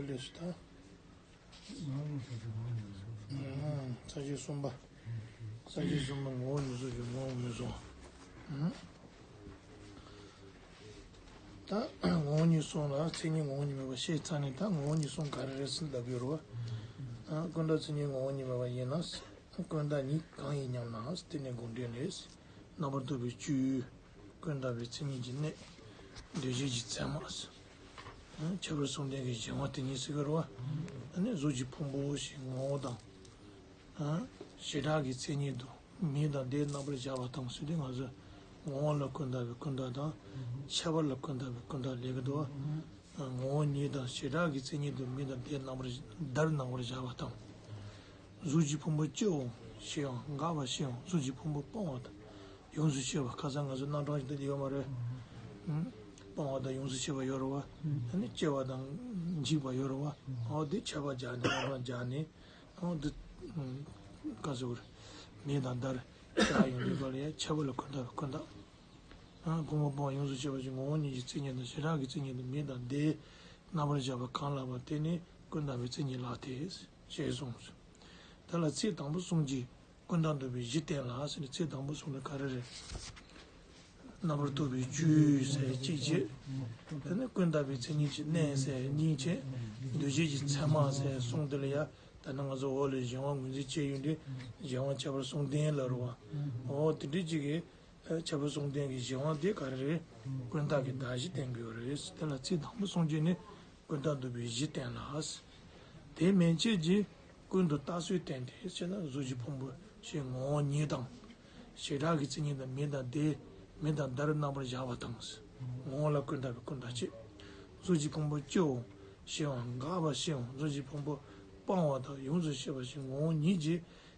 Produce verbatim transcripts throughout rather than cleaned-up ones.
རེད་ད། ས་བཅད་གསུམ་པ། ས་བཅད་གསུམ་པ་ངོ་བོ་ཉིད་སོགས་ཀྱི་ངོ་བོ་ངོས་བཟུང་། ད་ངོ་བོ་ཉིད་གསུམ་ལ་མཚན་ཉིད་ངོ་བོ་ཉིད་མེད་པ་བཤད་ཚར་ནས། ད་ངོ་བོ་ཉིད་གསུམ་ག་རེ་རེད་ཟེར་ལབ་ཡོད་རེད་བ། ཀུན་བཏགས་མཚན་ཉིད་ངོ་བོ་ཉིད་མེད་པ་ཡིན་ན། ཀུན་བཏགས་ཉིད་གང་ཡིན་སྙམ་ན། དེ་ནས་དགོངས་འགྲེལ་ལས། རྣམ་པར་རྟོག་པའི་སྤྱོད་ཡུལ། ཀུན་བཏགས་པའི་མཚན་ཉིད་ཀྱི་གནས། འདུས་བྱས་ཀྱི་མཚན་མ། ཁྱད་པར་གསུམ་ལྡན་གྱི་གཞན་དབང་དེ་ཉིད་ཟེར་གྱི་རེད་བ། ཨ་ནི་གཟུགས་ཀྱི་ཕུང་པོ་ཞེས་ངོ་བོ་དང་། བྱེ་བྲག་གི་མཚན་ཉིད་དུ་མིང་དང་བརྡས་རྣམ་པར་སྦྱར་བ་དང་ཟེར་དུས། ང་ཚོས་ངོ་བོ་ལ་ཀུན་བཏགས་པའི་ཀུན་བཏགས་དང་། ཁྱད་པར་ལ་ཀུན་བཏགས་པའི་ཀུན་བཏགས་ལབ་ཀྱི་འདུག་བ། ངོ་བོ་ཉིད་དང་བྱེ་བྲག་གི་མཚན་ཉིད་དུ་མིང་དང་བརྡས་རྣམ་པར། བརྡར་རྣམ་པར་སྦྱར་བ་དང་། གཟུགས་ཀྱི་ཕུང་པོ་སྤྱི་འོང་ཞེས་ཡང་འགག་པ་ཞེས་ཡང་གཟུགས་ཀྱི་ཕུང་པོ་སྤང་བ་དང་ཡོངས་སུ་ཤེས་པ། ཁ་སང་ང་ཚོ་རྣམ་གྲངས་ཤིག་ད་དེ་ཡོད་མ་རེད། སྤང་བ་དང་ཡོངས་སུ་ཤེས་པ་ཡོད་རེད་བ། ཨ་ནི་སྐྱེ་བ་དང་འཇིག་པ་ཡོད་རེད་བ། འོ་དེ་ཁྱབ་པ་སྦྱར་ནས་རྣམ་གྲངས་སྦྱར་ནས། འོ་དེ་ག་ཟེར་དགོས་རེད། མིང་དང་བརྡར་སྦྱར་ཡོང་དུས་སྐབས་ལ་ཡང་ཁྱད་པར་ལ་ཀུན་བཏགས་པའི་ཀུན་བཏགས། ཨ་ཕུང་པོ་སྤང་ཡོངས་སུ་ཤེས་པ་ཞེས་ངོ་བོ་ཉིད་ཀྱི་མཚན་ཉིད་དང་བྱེ་བྲག་གི་མཚན་ཉིད་དུ་མིང་དང་བརྡས་རྣམ་པར་སྦྱར་བ་གང་ལགས་པ་དེ་ནི་ཀུན་བཏགས་པའི་མཚན་ཉིད་ལགས་ཏེ། ཞེས་གསུངས། དེ་ལ་ཚིག་དང་པོ་གསུམ་གྱིས་ཀུན་བཏགས་འདོད་པའི་གཞི་བསྟན་ལ་ཟེར་ནས། ཚིག་དང་པོ་གསུམ་ལ་ག་རེ་རེད། རྣམ་པར་རྟོག་པའི་སྤྱོད་ཡུལ་ཟེར་གཅིག་བྱས། དེ་ནི་ཀུན་བཏགས་པའི་མཚན་ཉིད་ཀྱི་གནས་ཟེར་གཉིས་བྱས། འདུས་བྱས་ཀྱི་མཚན་མ་ཟེར་གསུམ་དེ་ལ་ཡ། ད་ནི་ང་ཚོ་འོག་ལ་གཞན་དབང་ངོས་འཛིན་བྱས་ཡོང་དུས་གཞན་དབང་ཁྱད་པར་གསུམ་ལྡན་ལབ་རེད་བ། འོ་དེ་འདྲ་ཅིག་གིས། ཨ་ཁྱད་པར་གསུམ་ལྡན་གྱི་གཞན་དབང་དེ་ག་རེ་རེད། ཀུན་བཏགས་ཀྱི་གདགས་གཞི་བསྟན་དགོས་རེད། དེ་ལ་ཚིག་དང་པོ་གསུམ་གྱིས་ནི་ཀུན་བཏགས་འདོད་པའི་གཞི་བསྟན་ལ། དེ་མན་ཆད་ཀྱིས་ཀུན་ཏུ་བཏགས་ཚུལ་བསྟན་ཏེ། ཞེ་ན། གཟུགས་ཀྱི་ཕུང་པོ་ཞེས་ངོ་བོ་ཉིད་དང་། བྱེ་བྲག་གི་མཚན་ཉིད་དང་མིང་དང་བརྡས། མིང་དང་བརྡར་རྣམ་པར་སྦྱར་བ་དང་། ངོ་བོ་ལ་ཀུན་བཏགས་པའི་ཀུན་བཏགས་བྱས། གཟུགས་ཀྱི་ཕུང་པོ་སྤྱི་འོང་ཞེས་ཡང་འགག་པ་ཞེས་ཡང་གཟུགས་ཀྱི་ཕུང་པོ་སྤང་བ་དང་ཡོངས་སུ་ཤེས་པ་ཞེས་ངོ་བོ་ཉིད་ཀྱི་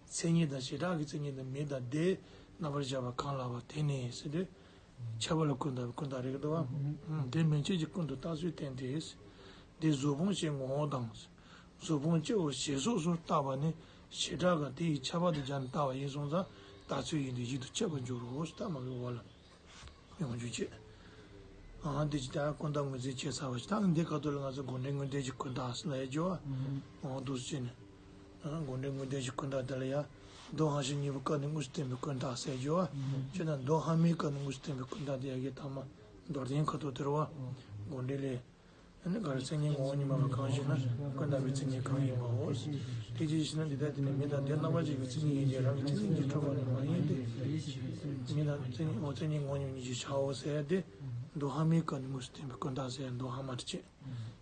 མཚན་ཉིད་དང་བྱེ་བྲག་གི་མཚན་ཉིད་དུ་མིང་དང་བརྡས་རྣམ་པར་སྦྱར་བ་གང་ལགས་པ་དེ་ནི་ཟེར་དུས། ཁྱད་པར་ལ་ཀུན་བཏགས་པའི་ཀུན་བཏགས་རེད་ཀྱི་འདུག་བ། དེ་མན་ཆད་ཀྱིས་ཀུན་ཏུ་བཏགས་ཚུལ་བསྟན་ཏེ། འདི་གཟུགས་ཕུང་ཞེས་ངོ་བོ་དང་། གཟུགས་ཕུང་སྤྱི་འོང་ཞེས་སོགས་སུ་བཏགས་པ་ནི་བྱེ་བྲག་གམ་དེ་ཡི་ཁྱད་པར་དུ་སྦྱར་ནས་བཏགས་པ་ཡིན་སོང་ཙང་། བཏགས་ཚུལ་ཡིན་དུས་གཞན་དུ་འཆད་པར་འགྱུར་རོ། ད་མ་གི་འོག་ལ། ཡོང་རྒྱུ་བྱེད། ཨ་འདི་ཅི་ལྟར་ཀུན་བཏགས་ངོས་འཛིན་བྱས་ཚར་བ་ཞིག་ད་འདི་ཁ་ཐོག་ལ་ང་ཚོ་དགོངས་འགྲེལ་དངོས་བསྟན་གྱི་ཀུན་བཏགས་ལ་ཡ་སྦྱོར་བ། ཨ་འདུག་སེ་བྱས་ནས། ཨ་དགོངས་འགྲེལ་དངོས་བསྟན་གྱི་ཀུན་བཏགས་དེ་ལ་ཡ། མདོ་ཧ་ཤང་གཉིས་པོ་སྐབས་ནས་དངོས་སུ་བསྟན་པའི་ཀུན་བཏགས་ཟེར་སྦྱོར་བ། བྱས་ན་མདོ་ཧ་མིའི་སྐབས་ནས་དངོས་སུ་བསྟན་པའི་ཀུན་བཏགས་དེ་ཡ་གི་ཐ་མ་མདོར་བསྟན་ཁ་ཐོག་དེ་རེད་བ། དགོངས་འགྲེལ་ལས། ཨ་ནི་ག་རེ། མཚན་ཉིད་ངོ་བོ་ཉིད་མ་ཡིན་པ་གང་ཞེ་ན། ཀུན་བཏགས་པའི་མཚན་ཉིད་གང་ཡིན་པའོ། དེ་ཅི་ཞེ་ན། འདི་ལྟར་དེ་ནི་མིང་དང་བརྡས་རྣམ་པར་སྦྱར་བའི་མཚན་ཉིད་ཡིན་ཏེ། རང་གི་མཚན་ཉིད་ཀྱིས་གྲུབ་པ་ནི་མ་ཡིན་ཏེ། མིང་དང་མཚན་ཉིད། འོ་མཚན་ཉིད་ངོ་བོ་ཉིད་ཀྱི་ཕྱིར་འོ་ཟེར་ཏེ། མདོ་ཧ་མིའི་སྐབས་ནས་དངོས་སུ་བསྟན་པའི་ཀུན་བཏགས་ཟེར། མདོ་ཧ་མ་དེ་བྱས།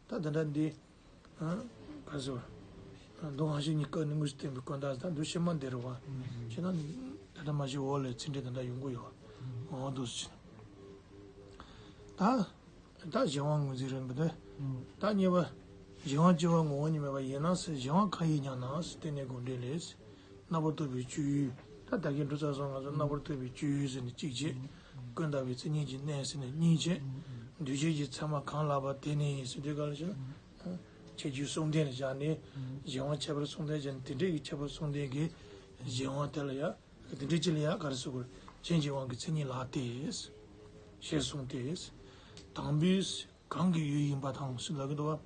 ད་དེ་འདྲ་འདི། ཨ་ག་རེ་ཟེར་བ། མདོ་ཧ་ཤང་གཉིས་སྐབས་ནས་དངོས་སུ་བསྟན་པའི་ཀུན་བཏགས་ད་འདི་ཕྱི་མ་འདི་རེད་བ། བྱས་ན་ད་ལྟ་མ་གཞི་འོག་ལ་ཚིག་འགྲེལ་དེ་འདྲ་ཡོང་གི་ཡོད་བ། འོ་འདུག་སེ་བྱས། ད། ད་གཞན་དབང་ངོས་འཛིན་རེད་འདུག་སྟེ། ད་གཉིས་པ། གཞན་དབང་སྤྱི་བོ་ངོ་བོ་ཉིད་མེད་པ་ཡིན་ན་ཟེར། གཞན་དབང་གང་ཡིན་སྙམ་ན་ཟེར། དེ་ནས་དགོངས་འགྲེལ་ལས། རྣམ་པར་རྟོག་པའི་སྤྱོད་ཡུལ། ད་ད་གིན་འགྲོ་ཚར་སོང་། ང་ཚོ་རྣམ་པར་རྟོག་པའི་སྤྱོད་ཡུལ་ཟེར་ནས་གཅིག་བྱས། ཀུན་བཏགས་པའི་མཚན་ཉིད་ཀྱི་གནས་ཟེར་ནས་གཉིས་བྱས། འདུས་བྱས་ཀྱི་མཚན་མ་གང་ལགས་པ་དེ་ནི་ཟེར་དུས་སྐབས་ལ་བྱས། ཁྱད་ཆོས་གསུམ་ལྡན་ལ་བཞག་ནས། གཞན་དབང་ཁྱད་པར་གསུམ་ལྡན་བྱས་ནས། དེ་འདྲའི་གི་ཁྱད་པར་གསུམ་ལྡན་གྱི་གཞན་དབང་དེ་ལ་ཡ། དེ་འདྲའི་ཅིག་ལ་ཡ་ག་རེ་ཟེར་དགོས་རེད། རྐྱེན་གྱི་དབང་གིས་མཚན་ཉིད་ལགས་ཏེ། ཞེས་གསུངས་ཏེ། དང་པོས་གང་གི་ཡུལ་ཡིན་པ་དང་ཞེས་ལབ་ཀྱི་འདུག་བ།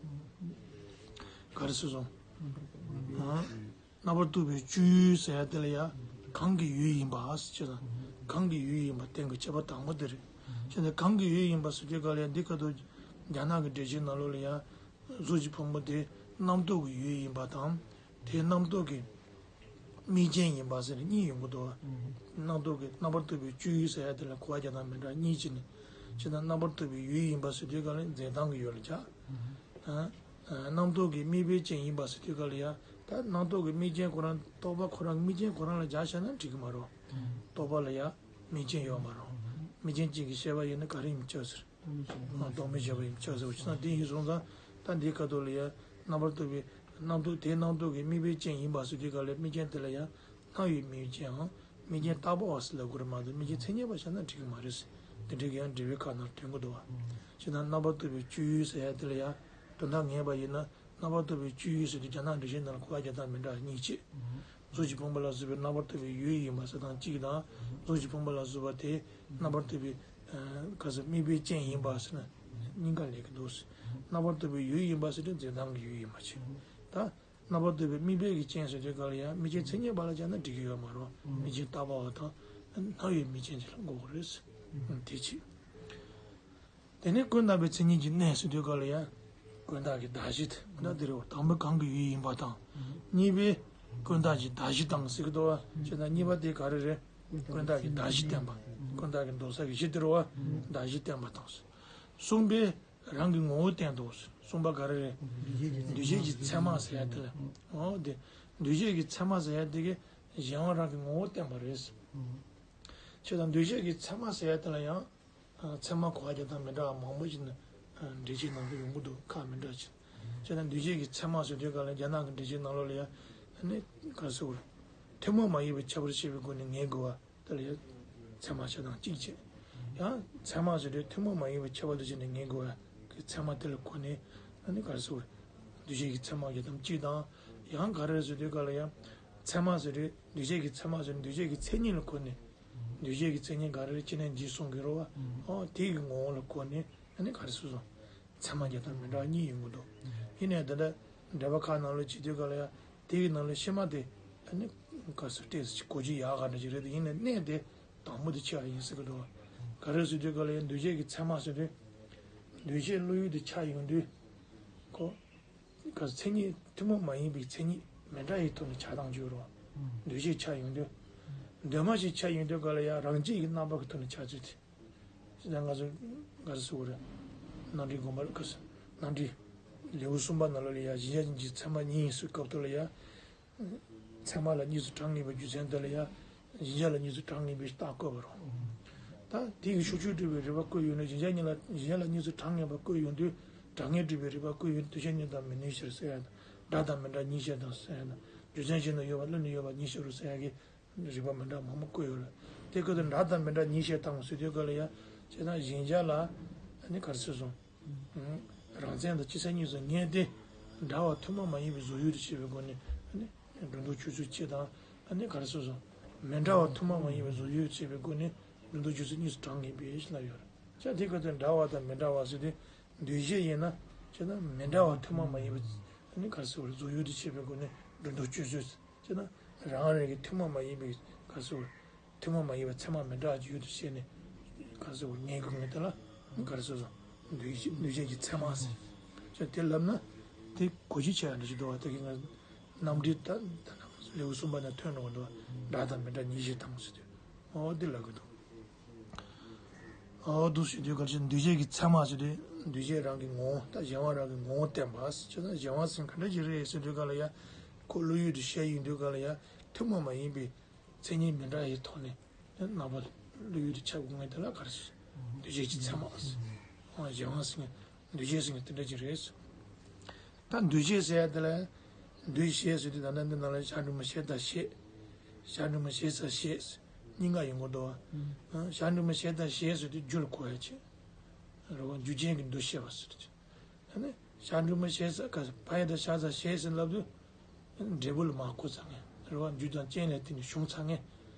ག་རེ་ཟེར་སོང་། ཨ། རྣམ་པར་རྟོག་པའི་སྤྱོད་ཡུལ་ཟེར་ཡ་དེ་ལ་ཡ། གང་གི་ཡུལ་ཡིན་པ་ཟེར་བྱས་ཙང་། གང་གི་ཡུལ་ཡིན་པ་དེ་གི་ཁྱད་པར་དང་པོ་དེ་རེད། བྱས་ཙང་གང་གི་ཡུལ་ཡིན་པ་ཟེར་དུས་སྐབས་ལ་ཡ། འདི་ཁ་ཐོག་རྒྱ་ནག་གི་འགྲེལ་བཤད་ནང་ལོགས་ལ་ཡ། གཟུགས་ཀྱི་ཕུང་པོ་དེ་རྣམ་རྟོག་གི་ཡུལ་ཡིན་པ་དང་། དེ་རྣམ་རྟོག་གི་དམིགས་རྐྱེན་ཡིན་པ་ཟེར་ནས་གཉིས་ཡོང་གི་འདུག་བ། རྣམ་རྟོག་གི། རྣམ་པར་རྟོག་པའི་སྤྱོད་ཡུལ་ཟེར་ཡ་དེ་ལ་གོ་བ་རྒྱག་སྟངས་མི་འདྲ་གཉིས་ཅིག་ནས། བྱས་ན་རྣམ་པར་རྟོག་པའི་ཡུལ་ཡིན་པ་ཟེར་དུས་སྐབས་ལ་འཛིན་སྟངས་ཀྱི་ཡུལ་ལ་བྱ། ཨ། རྣམ་རྟོག་གི་དམིགས་པའི་རྐྱེན་ཡིན་པ་ཟེར་དུས་སྐབས་ལ་ཡ། ད་རྣམ་རྟོག་གི་དམིགས་རྐྱེན་ཁོ་རང་། རྟོག་པ་ཁོ་རང་གི་དམིགས་རྐྱེན་ཁོ་རང་ལ་བྱ་བཞག་ན་འགྲིག་གི་མ་རེད། རྟོག་པ་ལ་ཡ་དམིགས་རྐྱེན་ཡོད་མ་རེད། དམིགས་རྐྱེན་ཅན་གྱི་ཤེས་པ་ཡིན་ན་ག་རེ་ཡིན་ཆོག་ཟེར། རྟོག་མེད་བྱས་པ་ཡིན་ཆོག་ཟེར་བ་ཅིག་ན། དེ་ཡིན་སོང་ཙང་། ད་འདིའི་ཁ་ཐོག་ལ་ཡ། རྣམ་པར་རྟོག་པའི་རྣམ་རྟོག་དེ་རྣམ་རྟོག་གི་དམིགས་པའི་རྐྱེན་ཡིན་པ་ཟེར་དུས་སྐབས་ལ། དམིགས་རྐྱེན་དེ་ལ་ཡ། སྣང་བའི་དམིགས་རྐྱེན་འམ། དམིགས་རྐྱེན་བཏགས་པ་བ་ཟེར་ལབ་དགོས་རེད་མ་གཏོགས། དམིགས་རྐྱེན་མཚན་ཉིད་པ་བཞག་ན་འགྲིག་གི་མ་རེད་ཟེར། དེ་འདྲའི་གི་ཡང་འགྲེལ་པའི་ཁག་ནང་ཐོན་གྱི་འདུག་བ། བྱས་ན་རྣམ་པར་རྟོག་པའི་སྤྱོད་ཡུལ་ཟེར་ཡ་དེ་ལ་ཡ། དོན་དག་ངེས་པ་ཡིན་ན། རྣམ་པར་རྟོག་པའི་སྤྱོད་ཡུལ་ཟེར་དུས་རྒྱ་ནག་འགྲེལ་བཤད་ནང་ལ་གོ་བ་རྒྱག་སྟངས་མི་འདྲ་གཉིས་བྱས། གཟུགས་ཀྱི་ཕུང་པོ་ལ་སོགས་པའི་རྣམ་པར་རྟོག་པའི་ཡུལ་ཡིན་པ་ཟེར་སྟངས་གཅིག་དང་། གཟུགས་ཀྱི་ཕུང་པོ་ལ་སོགས་པ་དེ་རྣམ་པར་རྟོག་པའི། ཨ། ག་ཟེར། དམིགས་པའི་རྐྱེན་ཡིན་པ་ཟེར་ན། གཉིས་ཀ་ལབ་ཀྱི་འདུག། རྣམ་པར་རྟོག་པའི་ཡུལ་ཡིན་པ་ཟེར་དུས་འཛིན་སྟངས་ཀྱི་ཡུལ་ཡིན་པ་བྱས། ད་རྣམ་པར་རྟོག་པའི་དམིགས་པའི་གི་རྐྱེན་ཟེར་དུས་ག་ལ་ཡང་དམིགས་རྐྱེན་མཚན་ཉིད་པ་ལ་སྦྱར་ན་འགྲིག་གི་ཡོད་མ་རེད། དམིགས་རྐྱེན་བཏགས་པ་བ་དང་སྣང་བའི་དམིགས་རྐྱེན་དེ་ལ་གོ་དགོས་རེད། དེ་གཅིག་དེ་ནས་ཀུན་བརྟགས་པའི་མཚན་ཉིད་ཀྱི་གནས་ཟེར་དུས་ག་ལ་ཡང་། ཀུན་བརྟགས་ཀྱི་གདགས་གཞི་དེ་ཀུན་བརྟགས་དེ་རེད་བ། དང་པོའི་གང་གི་ཡུལ་ཡིན་པ་དང་། གཉིས་པའི་ཀུན་བརྟགས་ཀྱི་གདགས་གཞི་དང་ཟེར་གི་འདུག་བ། བྱས་ན་གཉིས་པ་དེ་ག་རེ་རེད། ཀུན་བརྟགས་ཀྱི་གདགས་གཞི་བསྟན་པ། ཀུན་བརྟགས་ཀྱི་འདོགས་ས་གི་གཞི་དེ་རེད་བ། གདགས་གཞི་བསྟན་པ་དང་། གསུམ་པའི་རང་གི་ངོ་བོ་བསྟན་འདུག་གསུམ་པ་ག་རེ་རེད། འདུས་བྱས་ཀྱི་མཚན་མ་ཟེར་ཡ་དེ་ལ། འོ་དེ། འདུས་བྱས་ཀྱི་མཚན་མ་ཟེར་ཡ་དེ་གི་གཞན་དབང་རང་གི་ངོ་བོ་བསྟན་པ་རེད། བྱས་ཙང་འདུས་བྱས་ཀྱི་མཚན་མ་ཟེར་ཡ་དེ་ལ་ཡང་། ཚད་མ་གོ་བ་རྒྱག་སྟངས་མི་འདྲ་བ་མང་པོ་ཞིག་ནི་འགྲེལ་བྱེད་ནང་དུ་ཡོང་གི་འདུག་ཁག་མི་འདྲ་ཞིག་བྱས་ན་འདུས་བྱས་ཀྱི་ཚད་མ་ཟེར་དུས་ག་ལ་རྒྱ་ནག་གི་འགྲེལ་བྱེད་ནང་ལོགས་ལ་ཡང་ཨ་ནི་ག་རེ་ཟེར་དགོས་རེད། ཐུན་མོང་མ་ཡིན་པའི་ཁྱད་པར་དུ་བྱས་པའི་སྒོ་ནས་ངེས་དགོས་པ་དེ་ལ་ཡང་ཚད་མ་བྱ་སྟངས་གཅིག་བྱས། ཡང་ཚད་མ་ཟེར་དུས་ཐུན་མོང་མ་ཡིན་པའི་ཁྱད་པར་དུ་བྱས་ནས་ངེས་དགོས་པ་གི་ཚད་མ་དེ་ལ་གོ་ནས་ཨ་ནི་ག་རེ་ཟེར་དགོས་རེད། འདུས་བྱས་ཀྱི་ཚད་མ་རྒྱག་སྟངས་གཅིག་དང་། ཡང་ག་རེ་ཟེར་དུས་ག་ལ་ཡང་ཚད་མ་ཟེར་དུས་འདུས་བྱས་ཀྱི་ཚད་མ་ཟེར་འདུས་བྱས་ཀྱི་མཚན་ཉིད་ལ་གོ་ནས། འདུས་བྱས་ཀྱི་མཚན་ཉིད་ག་རེ་ཅི་ནས་འཇིག་གསུང་གི་རོ་བ། ཨོ་དེ་གི་ངོ་བོ་ལ་གོ་ནས་ཨ་ནི་ག་རེ་ཟེར་སོང་། ཚད་མ་རྒྱག་སྟངས་མི་འདྲ་བ་གཉིས་ཡོང་གི་འདུག་ཡིན་ནའི་འདི་འདྲ་འགྲེལ་པ་ཁག་ནང་ལ་བྱེད་དུས་ག་ལ་ཡ་དེ་གི་ནང་ལ་ཕྱི་མ་དེ་ཨ་ནི་ག་རེ་ཟེར་ཏོག་ཙམ་གོ་རྒྱུ་ཡག་ག་འདྲ་ཅིག་རེད་དེ། ཡིན་ནའི་གནད་དེ་དང་པོ་དེ་ཆགས་ཡིན་ཟེར་གི་འདུག་ག་རེ་ཟེར་དུས་ག་ལ་ཡ་འདུས་བྱས་ཀྱི་ཚད་མ་ཟེར་དུས་འདུས་བྱས་བློ་ཡུལ་དེ་ཆགས་ཡོང་དུས་ཁོ། ག་མཚན་ཉིད་ཐུན་མོང་མ་ཡིན་པའི་མཚན་ཉིད་མི་འདྲ་ཡི་ཐོག་ནས་ཆགས་སྟངས་བརྗོད་རོགས། འདུས་བྱས་ཆགས་ཡོང་དུས། འདུས་མ་བྱས་ཆགས་ཡོང་དུས་ག་ལ་ཡང་རང་བཞིན་གྱི་རྣམ་པ་གི་ཐོག་ནས་ཆགས་ཚུལ་དེ། ཅི་ལྟར་ང་ཚོ་ག་རེ་ཟེར་དགོས་རེད། རྣམ་འགྲེལ་དགོངས་པ་ག་རེ་ཟེར། རྣམ་འགྲེལ་ལེའུ་གསུམ་པ་ནང་ལོགས་ལ་ཡང་གཞལ་བྱ་གཉིས་ཀྱི་ཚད་མ་གཉིས་ཡིན་ཟེར་སྐབས་ཐོག་ལ་ཡང་། ཚད་མ་ལ་གཉིས་སུ་གྲངས་ངེས་པའི་རྒྱུ་མཚན་དེ་ལ་ཡང་། གཞལ་བྱ་ལ་གཉིས་སུ་གྲངས་ངེས་པའི་རྟགས་བཀོད་པ་རེད། ད་དེ་གི་ཕྱོགས་ཆོས་སྒྲུབ་པའི་རིགས་པ་བཀོད་ཡོང་དུས་གཞལ་བྱ་གཉིས་ལ་གཞལ་བྱ་ལ་གཉིས་སུ་གྲངས་ངེས་པ་བཀོད་ཡོང་དུས་གྲངས་ངེས་སྒྲུབ་པའི་རིགས་པ་བཀོད་ཡོང་དུས་དུས་ཅན་གཉིས་དང་མི་གནས་ཕྱིར་ཟེར་ཡ་དང་། འདྲ་དང་མི་འདྲ་གཉིས་ཤེས་དང་ཟེར་ཡ་དང་། རྒྱུ་མཚན་གཞན་དུ་ཡོད་པ་བློ་ནི་ཡོད་པ་གཉིས་ཤེས་རུང་ཟེར་ཡ་གི་རིགས་པ་མི་འདྲ་མང་པོ་བཀོད་ཡོད་རེད། དེ་ཁ་ཐུག་འདྲ་དང་མི་འདྲ་གཉིས་ཤེས་དང་ཟེར་དུས་ག་ལ་ཡ། བྱས་ཙང་གཞལ་བྱ་ལ་ཨ་ནི་ག་རེ་ཟེར་སོང་། རང་མཚན་དང་སྤྱི་མཚན་གཉིས་སུ་ངེས་ཏེ། འདྲ་བ་ཐུན་མོང་མ་ཡིན་པའི་གཟུགས་ཡུལ་དུ་བྱེད་པའི་སྒོ་ནས་ཨ་ནི་སྒྲོ་འདོགས་གཅོད་ཚུལ་གཅིག་དང་། ཨ་ནི་ག་རེ་ཟེར་སོང་། མི་འདྲ་བ་ཐུན་མོང་མ་ཡིན་པའི་གཟུགས་ཡུལ་དུ་བྱེད་པའི་སྒོ་ནས་སྒྲོ་འདོགས་གཅོད་ཚུལ་གཉིས་སུ་གྲངས་ངེས་པས་ཞེས་ལབ་ཡོད་རེད། བྱས་དེ་ཁ་ཐུག་འདྲ་བ་དང་མི་འདྲ་བ་ཟེར་དུས་འདུས་བྱས་ཡིན་ན། བྱས་ན་མི་འདྲ་བ་ཐུན་མོང་མ་ཡིན་པའི་ཨ་ནི་ག་རེ་ཟེར་དགོས་རེད། གཟུགས་ཡུལ་དུ་བྱེད་པའི་སྒོ་ནས་སྒྲོ་འདོགས་གཅོད་ཚུལ། བྱས་ན་རང་རང་གི་ཐུན་མོང་མ་ཡིན་པའི་ག་རེ་ཟེར་དགོས་རེད། ཐུན་མོང་མ་ཡིན་པའི་ཚད་མ་མི་འདྲ་བ་ཡུལ་དུ་བྱས་ནས་ག་རེ་ཟེར་དགོས་རེད། ངེས་དགོས་ངེས་དེ་ལ་ག་རེ་ཟེར་སོང་། འདུས་འདུས་བྱས་ཀྱི་ཚད་མ་ཟེར། བྱས་དེ་ལབ་ན་དེ་གོ་རྒྱུ་ཆེ་བ་འདྲ་ཞིག་འདུག་བ། དེ་གི་ང་རྣམ་འགྲེལ་ད་ད་ལེའུ་གསུམ་པ་ནས་ཐོན་འགྲོ་གི་འདུག་བ། འདྲ་དང་མི་འདྲ་གཉིས་ཤེས་དང་ཟེར་དུས། འོ་འདི་ལབ་གི་འདུག་འོ་འདུག་ཟེར་དུས་ག་རེ་ཟེར། འདུས་བྱས་ཀྱི་ཚད་མ་ཟེར་དུས་འདུས་བྱས་རང་གི་ངོ་བོ། ད་གཞན་དབང་རང་གི་ངོ་བོ་བསྟན་པ་ཟེར། བྱས་ཙང་གཞན་དབང་ཟེར་ག་འདྲ་ཞིག་རེད་ཟེར་དུས་ག་ལ་ཡ། ཁོ་བློ་ཡུལ་དུ་བཤད་ཡོང་དུས་ག་ལ་ཡ། ཐུན་མོང་མ་ཡིན་པའི་མཚན་ཉིད་མི་འདྲ་བའི་ཐོག་ནས་རྣམ་པ་བློ་ཡུལ་དུ་ཁྱབ་དགོས་ངེས་དེ་ལ་ག་རེ་ཟེར། འདུས་བྱས་ཀྱི་ཚད་མ་ཟེར། འོ་གཞན་དབང་ཟེར་མཁན། འདུས་བྱས་ཟེར་མཁན་དེ་འདྲ་ཅིག་རེད། ད་འདུས་བྱས་ཟེར་ཡ་དེ་ལ། འདུས་བྱས་ཟེར་དུས་ད་ལྟ་འདི་ནང་ལ་བྱ་འགྲོ་མི་བྱས་དང་བྱེད། བྱ་འགྲོ་མི་བྱས་དང་བྱེད་གཉིས་ཀ་ཡོང་གི་འདུག་བ། བྱ་འགྲོ་མི་བྱས་དང་བྱེད་ཟེར་དུས་རྒྱུ་ལ་གོ་ཡ་བྱེད། རེད་བ། རྒྱུ་རྐྱེན་གྱི་འདུ་བྱེད་པ་ཟེར་དུས། ཨ་ནི་བྱ་འགྲོ་མི་བྱས་ས་ག་ས་བ་ཡ་བཏགས་བྱ་ས་བྱས་ཟེར་ལབ་དུས། འབྲས་བུ་ལ་མར་གོ་ཚར་མཁན་རེད་བ། རྒྱུ་དང་རྐྱེན་ལས་བརྟེན་ནས་བྱུང་ཚར་མཁན་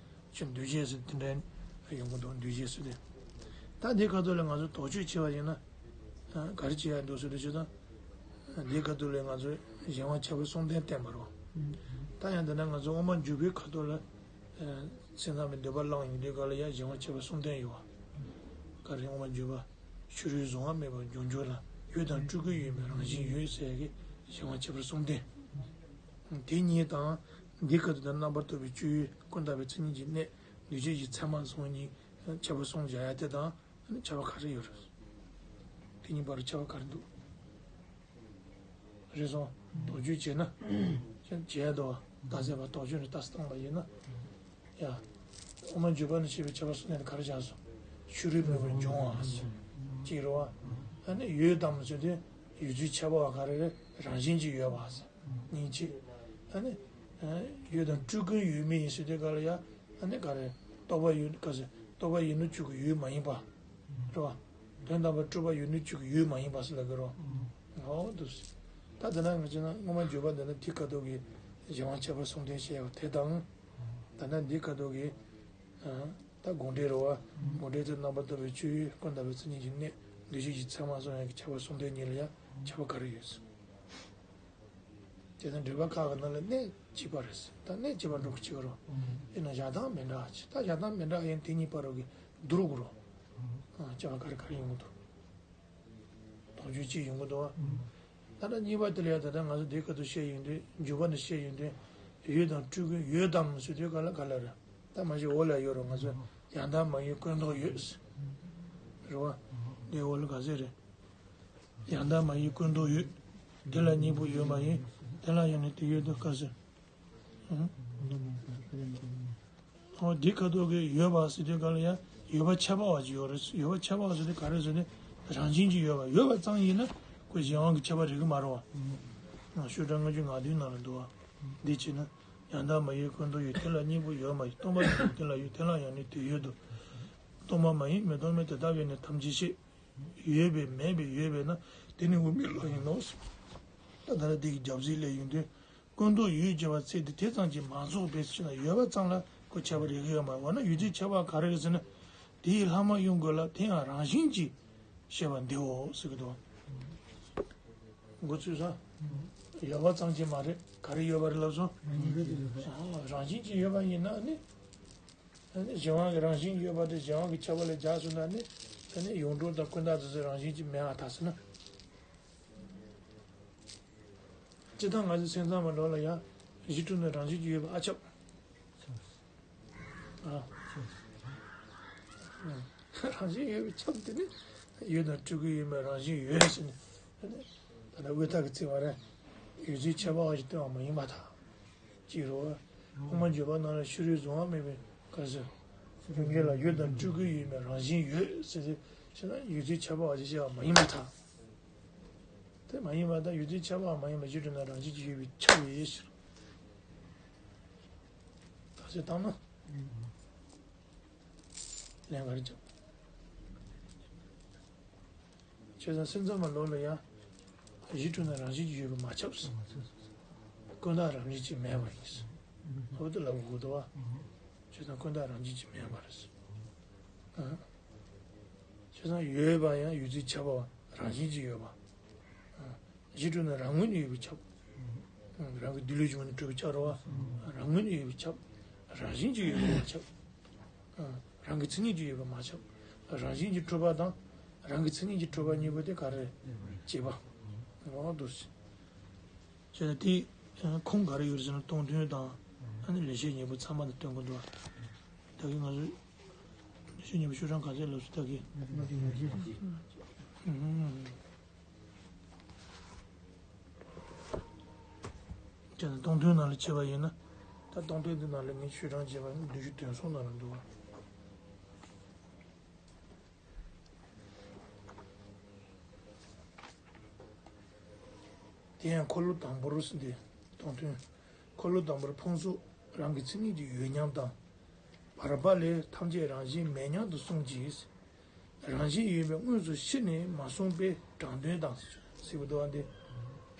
ཅིག་འདུས་བྱས་ཟེར་དེ་འདྲ་ཡོང་གི་འདུག་འདུས་བྱས་ཟེར་དེ། ད་འདི་ཁ་ཐུག་ལ་ང་ཚོ་དོགས་གཅོད་བྱས་པ་ཡིན་ན། ག་རེ་བྱེད་ཡ་འདུག་ཟེར་དུས་ཅི་ད། འདི་ཁ་ཐུག་ལ་ང་ཚོས་གཞན་དབང་ཁྱད་པར་གསུམ་ལྡན་བསྟན་པ་རེད་བ། ད་ཡང་འདི་ན་ང་ཚོ་དབུ་མ་འཇུག་པའི་ཁ་ཐུག་ལ། སེམས་ཙམ་པའི་འདོད་པ་བླངས་ཡོང་དུས་ག་ལ་ཡ་གཞན་དབང་ཁྱད་པར་གསུམ་ལྡན་ཡོད་བ། ག་རེ། དབུ་མ་འཇུག་པ། ཕྱི་རོལ་གཟུང་བ་མེད་པར་འཇོག་འཇོག་ལ། ཡོད་དང་སྤྲུལ་སྐུའི་ཡུལ་མིན་རང་བཞིན་ཡོད་ཟེར་གྱི་གཞན་དབང་ཁྱད་པར་གསུམ་ལྡན། དེ་གཉིས་དང་། འདི་ཁ་ཐུག་ད་རྣམ་པར་རྟོག་པའི་སྤྱོད་ཡུལ་ཀུན་བརྟགས་པའི་མཚན་ཉིད་ཀྱི་གནས་འདུས་བྱས་ཀྱི་ཚད་མ་སོགས་གཉིས་ཁྱད་པར་གསུམ་བཞག་ཡ་དེ་དང་ཁྱད་པར་ག་རེ་ཡོད་རེད། དེ་གཉིས་བར་ཁྱད་པར་ག་རེ་འདུག་རེད་སོང་། དོགས་གཅོད་བྱས་ན། བྱས་དོ། རྟགས་གསལ་བ་དོགས་གཅོད་ནས་རྟགས་གསལ་བཏང་བ་ཡིན་ན། ཡ། དབུ་མ་འཇུག་པ་ནས་བཤད་པའི་ཁྱད་པར་གསུམ་ལྡན་ག་རེ་བཞག་སོང་། ཕྱི་རོལ་མེད་པར་འཇོག་པ། གཅིག་རེད་བ། ཨ་ནི་ཡོད་དམ་ཟེར་དུས་ཡོད་ཚུལ་ཁྱད་པར་བ་ག་རེ་རེད། རང་བཞིན་གྱིས་ཡོད་པ་ཟེར། གཉིས་གཅིག་ཨ་ནི། ཡོད་དང་སྤྲུལ་སྐུའི་ཡུལ་མིན་ཟེར་དུས་ག་ལ་ཡ། ཨ་ནི་ག་རེ། རྟོག་པ་ཡོད་ག་ཟེར། རྟོག་པ་ཡོད་ནུས་གཅིག་གི་ཡུལ་མ་ཡིན་པ། རེད་བ། དོན་དམ་པར་སྤྲོས་པ་ཡོད་ནུས་གཅིག་གི་ཡུལ་མ་ཡིན་པ་ཟེར་ལབ་ཀྱི་རེད། འོ་འདུག་ད་དེ་ན་ང་ཚོ་ན་དབུ་མ་འཇུག་པ་འདི་ན་དེ་ཁ་ཐུག་གི་གཞན་དབང་ཁྱད་པར་གསུམ་ལྡན་བཤད་ཡོད་དེ་དང་། ད་ནི་འདི་ཁ་ཐུག་གི། ད་དགོངས་འགྲེལ་རེད་བ། དགོངས་འགྲེལ་དེ་རྣམ་པར་རྟོག་པའི་སྤྱོད་ཡུལ་ཀུན་བརྟགས་པའི་མཚན་ཉིད་ཀྱི་གནས་འདུས་བྱས་ཀྱི་ཚད་མ་སོགས་ཡང་གི་ཁྱད་པར་གསུམ་ལྡན་གཉིས་ལ་ཡང་ ཁྱད་པར་ག་རེ་ཡོད་ཟེར། དེ་ནི་འགྲེལ་པ་ཁག་གི་ནང་ལ་གནས་གཅིག་པ་རེད་ཟེར། ད་གནས་གཅིག་པ་འགྲོ་གི་གཅིག་རོ། ཡིན་ན་བཞག་སྟངས་མི་འདྲ་བ་ཅིག་ད་བཞག་སྟངས་མི་འདྲ་བ་ཡིན་དེ་གཉིས་བར་རོ་གི་བསྡུར་དགོས་རོ། ཁྱད་པར་ག་རེ་ག་རེ་ཡོང་གི་འདུག་དོགས་གཅོད་ཅིག་ཡོང་གི་འདུག་བ། ད་ལྟ་གཉིས་པ་དེ་ལ་ཡང་ད་ལྟ་ང་ཚོ་དེའི་ཁ་ཐུག་བཤད་ཡོང་དུས་འཇུག་པ་འདི་བཤད་ཡོང་དུས་ཡོད་དང་སྤྲུལ་སྐུའི་ཡོད་དམ་ཟེར་དུས་ག་ལ་ག་ལ་རེད། ད་མ་གཞི་འོག་ལ་ཡོད་རོ། ང་ཚོ་ཡང་དག་མ་ཡིན་ཀུན་རྟོག་ཡོད་ཟེར། རེད་བ། འདི་འོག་ལ་ག་ཚོད་རེད། ཡང་དག་མ་ཡིན་ཀུན་རྟོག་ཡོད། དེ་ལ་གཉིས་པོ་ཡོད་མ་ཡིན། དེ་ལ་ཡང་ནི་དེ་ཡོད་དོ་ག་ཟེར། ཨོ་འདི་ཁ་ཐུག་གི་ཡོད་པ་ཟེར་དུས་ག་ལ་ཡང་ཡོད་པ་ཁྱད་པར་བ་ཅིག་ཡོད་རེད། ཡོད་པ་ཁྱད་པར་བ་ཟེར་དུས་ག་རེ་ཟེར་ནས་རང་བཞིན་གྱིས་ཡོད་པ་ཡོད་པ་ཙམ་ཡིན་ན་ཁོ་གཞན་དབང་གི་ཁྱད་པར་རིག་གི་མ་རེད་བ། ཤོག་གྲངས་ལྔ་བཅུ་ང་བདུན་ནང་ལ་འདུག་བ། འདི་བྱས་ན་ཡང་དག་མ་ཡིན་ཀུན་རྟོག་ཡོད། དེ་ལ་གཉིས་པོ་ཡོད་མ་ཡིན། སྟོང་པ་ཉིད་དེ་ལ་ཡོད། དེ་ལ་ཡང་ནི་དེ་ཡོད་དོ། སྟོང་པ་མ་ཡིན་མི་སྟོང་མིན་དེ་ལྟ་བས་ནི་ཐམས་ཅད་ཤེས། ཡོད་པས་མེད་པས་ཡོད་པས་ན་དེ་ནི་དབུ་མའི་ལུགས་ཡིན་ནོ། ད་ལྟ་འདི་གི་རྒྱབ་གཟིགས་ལས་ཡོང་དུས་ཀུན་རྟོག་ཡོད་ཅེས་པ་ཚིག་འདི་དེ་ཙམ་གྱིས་མ་རྫོགས་པས་ཟེར་ན་ཡོད་པ་ཙམ་ལ་ཁོ་ཁྱད་པར་རིག་གི་ཡོད་མ་རེད་བ། ན་ཡོད་ཚུལ་ཁྱད་པར་ག་རེ་རེད་ཟེར་ན་དེའི་ལྷག་མ་གཡུང་དགོས་ལ་དེ་ཡང་རང་བཞིན་གྱིས་ཤེས་པ་འདིའོ་ཟེར་གི་འདུག་འགོ་ཚུགས་སོང་། ཡོད་པ་ཙམ་གྱིས་མ་རེད། ག་རེ་ཡོད་པ་རེད་ལབ་སོང་། རང་བཞིན་གྱིས་ཡོད་པ་ཡིན་ན་ནི། ཨ་ནི་གཞན་དབང་གི་རང་བཞིན་ཡོད་པ་དེ་གཞན་དབང་གི་ཁྱད་པར་ལས་རྒྱག་སོང་ན་ནི་ཨ་ནི་ཡོངས་གྲུབ་དང་ཀུན་བརྟགས་དེ་ཚོའི་རང་བཞིན་གྱིས་མེད་པར་ཐལ་ཟེར་ན། སྤྱིར་བཏང་ང་ཚོའི་སེམས་ཙམ་པ་ལོ་ལ་ཡང་གཞི་གྲུབ་ནི་རང་བཞིན་གྱིས་ཡོད་པ་ཨ་ཁྱབ། ཨ། རང་བཞིན་ཡོད་པའི་ཁྱབ་དེ་ནི་ཡོད་དང་སྤྲུལ་སྐུའི་ཡོད་མེད་རང་བཞིན་ཡོད་ཟེར་ནས་ཨ་ནི་ད་ལྟ་དབུས་ཐག་གི་ཚིག་བ་རེད། ཡོད་ཚུལ་ཁྱད་པར་བ་ཞིག་སྟོན་པ་མ་ཡིན་པར་ཐལ། ཅེས་རོ། དབུ་མ་འཇུག་པ་ནང་ལ་ཕྱི་རོལ་གཟུང་བ་མེད་པའི་ག་ཟེར། སེམས་ཅན་ལ་ཡོད་དང་སྤྲུལ་སྐུའི་ཡོད་མེད་རང་བཞིན་ཡོད་ཟེར་ཏེ་ཕྱིན་ན་ཡོད་ཚུལ་ཁྱད་པར་བ་ཞིག་བཤད་པ་མ་ཡིན་པར་ཐལ། དེ་མ་ཡིན་པར་ཐལ། ཡོད་ཚུལ་ཁྱད་པར་བ་མ་ཡིན་པ་གཞི་གྲུབ་ན་རང་བཞིན་གྱིས་ཡོད་པའི་ཁྱབ་ཡོད་ཕྱིར། ག་ཟེར་བཏང་ན། ལན་ག་རེ་བྱ། བྱས་ཙང་སེམས་ཙམ་པ་ལོ་ལ་ཡང་གཞི་གྲུབ་ན་རང་བཞིན་གྱིས་ཡོད་པ་མ་ཁྱབ་ཟེར། ཀུན་བརྟགས་རང་བཞིན་གྱིས་མེད་པ་ཡིན་ཟེར། འོ་དེ་ལབ་དགོས་འདུག་བ། བྱས་ཙང་ཀུན་བརྟགས་རང་བཞིན་གྱིས་མེད་པ་རེད་ཟེར། ཨ། བྱས་ཙང་ཡོད་པ་ཡང་ཡོད་ཚུལ་ཁྱབ་པ་རང་བཞིན་གྱིས་ཡོད་པ། ཨ། གཞི་གྲུབ་ན་རང་ངོས་ནས་ཡོད་པས་ཁྱབ། རང་གི་འདི་ལས་བྱུང་ནས་གྲུབ་པས་ཁྱབ་རོ། རང་ངོས་ནས་ཡོད་པས་ཁྱབ། རང་བཞིན་གྱིས་ཡོད་པས་མ་ཁྱབ། རང་གི་མཚན་ཉིད་ཀྱིས་ཡོད་པས་མ་ཁྱབ། རང་བཞིན་གྱིས་གྲུབ་པ་དང་རང་གི་མཚན་ཉིད་ཀྱིས་གྲུབ་པ་གཉིས་པོ་དེ་ག་རེ་རེད། གཅིག་པ། འོ་འདུག་སེ། བྱས་ན་དེ་ཁུངས་ག་རེ་ཡོད་ཟེར་ན་སྟོང་ཐུན་དང་ཨ་ནི་ལེགས་བཤད་སྙིང་པོ་ཚང་མ་དང་སྟོན་གྱི་འདུག་ད་གིན་ང་ཚོས་ལེགས་བཤད་སྙིང་པོ་ཤོག་གྲངས་ག་ཚད་ལབ་སོང་ད་གིན། ཅེས་ན་སྟོང་ཐུན་ནང་ལ་བྱས་པ་ཡིན་ན། ད་སྟོང་ཐུན་འདི་ནང་ལ་ངས་ཆོས་གྲངས་བྱས་པ་ནི་བདུན་ཅུ་དོན་གསུམ་ནང་ལ་འདུག་བ། དེ་ཡང་འཁོར་ལོ་དང་པོར་ཟིན་ཏེ། སྟོང་ཐུན། འཁོར་ལོ་དང་པོར་ཕུང་སོགས་རང་གི་མཚན་ཉིད་ཀྱིས་ཡོད་སྙམ་དང་། བར་པ་ལས་ཐམས་ཅད་རང་བཞིན་མེད་སྙམ་དུ་གསུངས་ཀྱི། རང་བཞིན་ཡོད་མེད་དངོས་སུ་ཕྱེ་ནས་མ་གསུངས་པས་དྲང་དོན་དང་ཟེར་བ་འདུག་བ་འདི།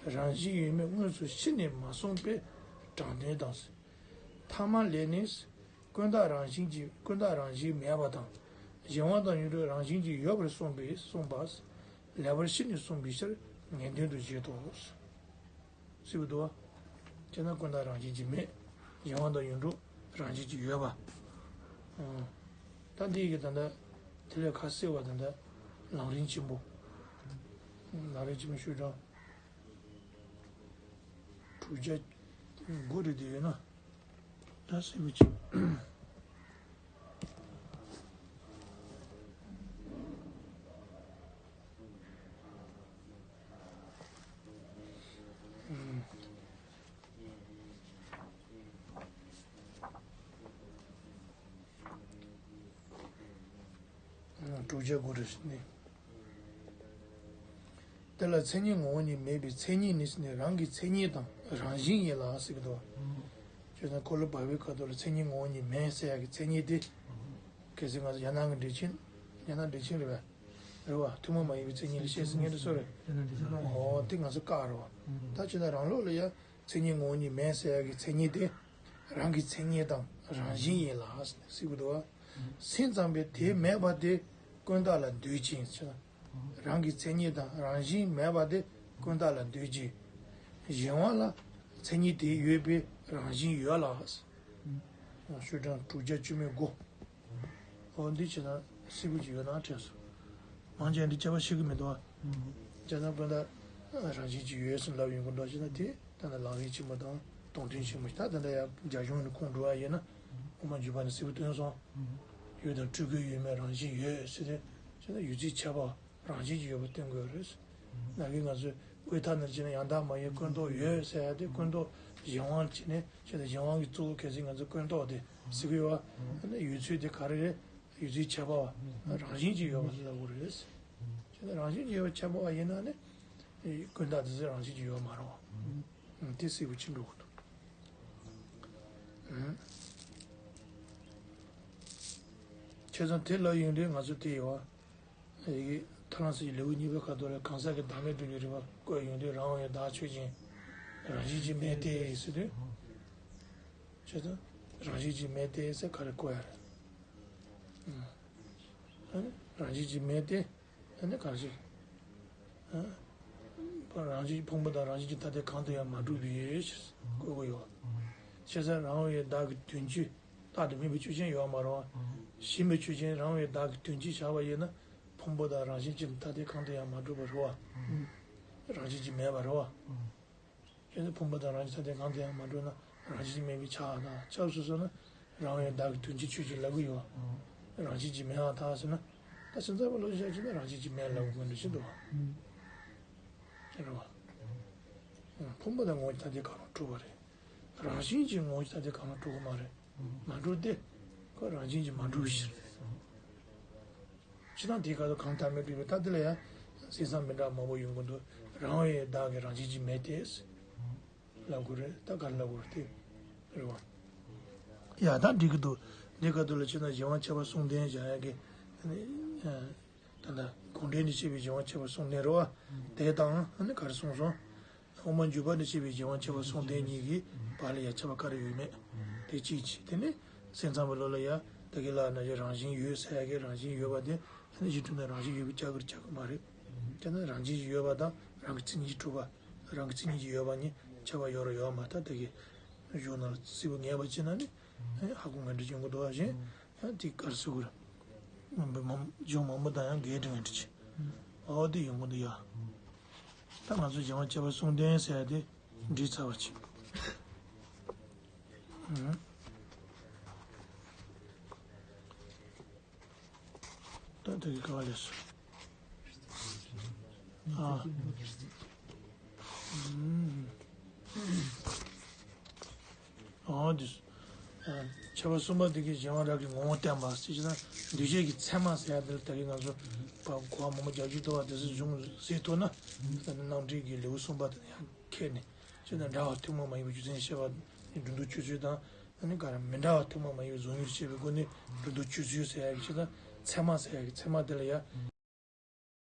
རང་བཞིན་ཡོད་མེད་དངོས་སུ་ཕྱེ་ནས་མ་གསུངས་པས་དྲང་དོན་དང་ཟེར། ཐ་མ་ལས་ནི། ཀུན་བརྟགས་རང་བཞིན་གྱིས་ཀུན་བརྟགས་རང་བཞིན་མེད་པ་དང་། གཞན་དབང་དང་ཡོངས་གྲུབ་རང་བཞིན་གྱིས་ཡོད་པར་གསུངས་པས་གསུངས་པ། ལེགས་པར་ཕྱེ་ནས་གསུངས་པའི་ཕྱིར་ངེས་དོན་དུ་བཞེད་དོ། ཟེར་བ་འདུག་བ། དེས་ན་ཀུན་བརྟགས་རང་བཞིན་གྱིས་མེད། གཞན་དབང་དང་ཡོངས་གྲུབ་རང་བཞིན་གྱིས་ཡོད་པ། ཨང་། ད་འདི་ཡི་གེ་ད་ལྟ་དེ་ལས་ཁ་གསལ་བ་ད་ལྟ་ལམ་རིམ་ཆེན་པོ། ལམ་རིམ་ཆེན་པོ་ཤོག་གྲངས་དྲུག་བརྒྱ་དགུ་རེ་དེ་ཡོད་ན། ད་གསལ་པོ་ཅིག་དྲུག་བརྒྱ་དགུ་རེ་ནི། དེ་ལ་མཚན་ཉིད་ངོ་བོ་ཉིད་མེད་པའི་མཚན་ཉིད་ནི་ཟེར་ནས་རང་གི་མཚན་ཉིད་དང་རང་བཞིན་ཡིན་ལ་ཟེར་གྱི་འདུག་བྱས་ཙང་འཁོར་ལོ་བར་པའི་ཁ་ཐོག་ལ་མཚན་ཉིད་ངོ་བོ་ཉིད་མེད་ཟེར་ཡག་གི་མཚན་ཉིད་དེ། གལ་སྲིད་ང་ཚོ་ཡང་ན་གི་འགྲེལ་ཆེན། ཡང་ན་འགྲེལ་ཆེན་རེད་པས། རེད་བ། ཐུན་མོང་མ་ཡིན་པའི་མཚན་ཉིད་ལ་བཤད་ཟིན་ངེས་འདུག་སོ་རེད། འོ་དེ་ང་ཚོ་བཀག་རེད་བ། ད་བྱས་ན་རང་ལུགས་ལ་ཡང་མཚན་ཉིད་ངོ་བོ་ཉིད་མེད་ཟེར་ཡག་གི་མཚན་ཉིད་དེ་རང་གི་མཚན་ཉིད་དང་རང་བཞིན་ཡིན་ལ་ཟེར་གྱི་འདུག་བ། སེམས་ཙམ་པས་དེ་མེད་པ་དེ་ཀུན་བརྟགས་ལ་འདོད་ཅིང་ཟེར། རང་གི་མཚན་ཉིད་དང་རང་བཞིན་མེད་པ་དེ་ ཀུན་བཏགས་ལ་འདོད་ཀྱི། གཞན་དབང་ལ་མཚན་ཉིད་དེ་ཡོད་པའི་རང་བཞིན་ཡོད་ལ། ཤོག་གྲངས་དྲུག་བརྒྱ་བཅུ་མེད་དགུ། འོ་འདི་བྱས་ན་སིལ་བུ་ཅིག་ཡོད་ན་དྲན་སོང་། མང་ཆེ་འདི་དཔྱད་པ་ཤེས་ཀྱི་མི་འདུག་བ། བྱས་ན་ཀུན་བཏགས་རང་བཞིན་གྱིས་ཡོད་ཟེར་ལབ་ཡོང་གི་འདུག་བྱས་ན་དེ་ད་ནི་ལམ་རིམ་ཆེན་མོ་དང་དོན་ཕྲན་ཆེན་མོ་ཞིག་ད་ད་ལྟ་ཡང་རྒྱ་གཞུང་ནས་ཁུངས་འགྲོ་བ་ཡིན་ན་དབུ་མ་འཇུག་པ་ནས་སིལ་བུ་སྟོན་སོང་། ཡུལ་དང་སྤྲུལ་སྐུའི་ཡུལ་མེད་རང་བཞིན་ཡོད་ཟེར་ཏེ་བྱས་ན་ཡུལ་ཚིག་ཁྱད་པར་རང་བཞིན་གྱིས་ཡོད་པ་སྟོན་དགོས་རེད། ན་གི་ང་ཚོས་དབུས་མཐའ་ནས་བྱས་ན་ཡང་དག་མ་ཡིན་ཀུན་རྟོག་ཡོད་ཟེར་ཡ་དེ་ཀུན་རྟོག་གཞན་དབང་བྱས་ནས་བྱས་ན་གཞན་དབང་གི་གཙོ་བོ་གལ་སྲིད་ང་ཚོས་ཀུན་རྟོག་དེ་ཟེར་གི་ཡོད་བ། ཡུལ་ཚུལ་དེ་ག་རེ་རེད། ཡུལ་ཚུལ་ཁྱད་པར་བ་རང་བཞིན་གྱིས་ཡོད་པ་ལབ་དགོས་རེད། བྱས་ན་རང་བཞིན་གྱིས་ཡོད་པ་ཁྱད་པར་བ་ཡིན་ན་ནི་ཀུན་བཏགས་དེ་ཚོ་རང་བཞིན་གྱིས་ཡོད་མ་རེད་བ། དེ་སིལ་བུ་ཅིག་འགྲོ་གི་འདུག་བྱས་ཙང་དེ་ལ་ཡིན་དུས་ང་ཚོ་དེ་ཡོད་བ། ཡི་གེ་ཐར་ལམ་སྲིད་ཀྱི་ལེའུ་གཉིས་པའི་ཁ་ཐོག་ལ་གང་ཟག་གི་བདག་མེད་སྒྲུབ་པའི་རིམ་པ་བཀོད་ཡོང་དུས་རང་དབང་བའི་བདག་ཆོས་ཅན། རང་བཞིན་གྱིས་མེད་དེ་ཟེར་དུས། བྱས་ཙང་རང་བཞིན་གྱིས་མེད་དེ་ཟེར་ག་རེ་བཀོད་ཡ་རེད། རང་བཞིན་གྱིས་མེད་དེ་ཨ་ནི་གང་ཞིག་རང་བཞིན་ཕུང་པོ་དང་རང་བཞིན་གྱིས་ཐ་དད་གང་དུ་ཡང་མ་གྲུབ་པའི་ཕྱིར་བཀོད་དགོས་ཡོད། བྱས་ཙང་རང་དབང་བའི་བདག་གི་དོན་སྤྱི་རྟག་ཏུ་མེད་པའི་ཆོས་ཅན་ཡོད་མ་རེད་བ། ཞེན་པའི་ཆོས་ཅན་རང་དབང་བའི་བདག་གི་དོན་སྤྱི་བཞག་པ་ཡིན་ན། ཕུང་པོ་དང་རང་བཞིན་གྱིས་ཐ་དད་གང་དུ་ཡང་མ་གྲུབ་པ་རེད་བ། རང་བཞིན་གྱིས་མེད་པ་རེད་བ། ཡང་ན་ཕུང་པོ་དང་རང་བཞིན་ཐ་དད་གང་དུ་ཡང་མ་གྲུབ་ན་རང་བཞིན་གྱིས་མེད་པའི་ཆ་དང་ཆབས་སུ་སོང་ན་རང་དབང་བདག་གི་དོན་སྤྱི་ཆོས་ཅན་ལབ་ཀྱི་ཡོད། རང་བཞིན་གྱིས་མེད་པར་ཐལ་ཟེར་ན། ད་སེམས་ཙམ་པའི་ལུགས་བཞག་ཅིག་ན་རང་བཞིན་གྱིས་མེད་ལབ་དགོས་འདུག་ཅི་འདུག་བ། རེད་བ། ཕུང་པོ་དང་ངོ་བོ་ཐ་དད་གང་རུང་གྲུབ་པ་རེད། རང་བཞིན་གྱིས་ངོ་བོ་ཐ་དད་གང་རུང་གྲུབ་ཀྱི་མ་རེད། མ་གྲུབ་སྟེ། ཁོ་རང་བཞིན་གྱིས་མ་གྲུབ་ཕྱིར། ཅི་ལྟར་དེའི་ཁ་ཐུག་གང་ཐ་མལ་སྒྲུབ་པའི་ཐ་དད་ལ་ཡང་གསེར་ཟངས་མི་འདྲ་མང་པོ་ཡོང་གི་འདུག་རང་དབང་བའི་བདག་གི་རང་བཞིན་གྱིས་མེད་དེ། ལབ་དགོས་རེད་ད་ག་རེ་ལབ་དགོས་རེད་དེ། རེད་བ། ཡ་ད་འགྲིག་གི་འདུག་འདི་ཁ་ཐུག་ལ་ཕྱིན་ན་གཞན་དབང་ཁྱད་པར་གསུམ་ལྡན་བཞག་ཡ་གི་ད་ལྟ་གུང་ཁྲན་ནས་བཤད་པའི་གཞན་དབང་ཁྱད་པར་གསུམ་ལྡན་རེད་བ། དེ་དང་ཨ་ནི་ག་རེ་གསུངས་སོང་། དབུ་མ་འཇུག་པ་ནས་བཤད་པའི་གཞན་དབང་ཁྱད་པར་གསུམ་ལྡན་གཉིས་ཀྱི་བར་ལ་ཡང་ཁྱད་པར་ག་རེ་ཡོད་མེད། དེ་གཅིག་བྱས་དེ་ནས་སེམས་ཙམ་པའི་ལུགས་ལ་ཡང་ད་གིན་ལ་ན་རང་བཞིན་ཡོད་ཟེར་ཡ་གི་རང་བཞིན་ཡོད་པ་དེ་ཨ་ནི་གཞི་གྲུབ་ན་རང་བཞིན་ཡོད་པའི་ཆ་གིར་ཆགས་ཀྱི་མ་རེད། དེ་ན་རང་བཞིན་ཡོད་པ་དང་རང་གི་མཚན་ཉིད་ཀྱིས་གྲུབ་པ། རང་གི་མཚན་ཉིད་ཀྱིས་ཡོད་པ་གཉིས་ཁྱད་པར་ཡོད་ར་ཡོད་མ་ཐག་ད་གིན་གཞུང་ནང་ལ་སིལ་བུ་ངེས་པ་བྱས་ན་ནི་ཧ་གོ་ངེས་འདྲ་ཡོང་གི་འདུག་བ་བཞིན། ཨ་དེ་ག་རེ་ཟེར་དགོས་རེད། མང་པོ་མང་ལྗོངས་མང་པོ་དང་ཡང་འགལ་འདྲ་ངན་འདྲ་ཅིག་ཨོ་དེ་ཡོང་གི་འདུག་ཡ། ད་ང་ཚོ་གཞན་དབང་ཁྱད་པར་གསུམ་ལྡན་ཟེར་ཡ་དེ་འགྲིག་ཚར་བ་ཅིག་ད་དེ་གི་ག་བ་ལས་སོ། ཨ། ཨོ་དེ། ཁྱད་པར་གསུམ་པ་དེ་གའི་གཞན་དབང་རབ་ཀྱི་ངོ་བོ་བསྟན་པ་ཟེར་ཞེ་ན་འདུས་བྱས་ཀྱི་མཚན་མ་ཟེར་ཡ་དེ་ལ་ད་གིན་ང་ཚོ་གོ་བ་མང་པོ་རྒྱག་རྒྱུ་འདུག་བ། དེ་ཚོ་གཞུང་གསལ་ཐུབ་ན་རྣམ་འགྲེལ་གྱི་ལེའུ་གསུམ་པ་དེ་ནས་ཡང་ཁྱེར་ནས་ཅི་ལྟར་འདྲ་བ་ཐུན་མོང་མ་ཡིན་པའི་རྒྱུ་མཚན་བཤད་པ་ནི་སྒྲོ་འདོགས་གཅོད་ཚུལ་དང་ཨ་ནི་ག་རེ་མི་འདྲ་བ་ཐུན་མོང་མ་ཡིན་པའི་རྫོགས་ཉིད་བཤད་པའི་སྒོ་ནས་སྒྲོ་འདོགས་གཅོད་ཚུལ་ཟེར་ཡ་གི་ཅི་ལྟར་མཚན་མ་ཟེར་ཡ་གི་མཚན་མ་དེ་ལ་ཡང་།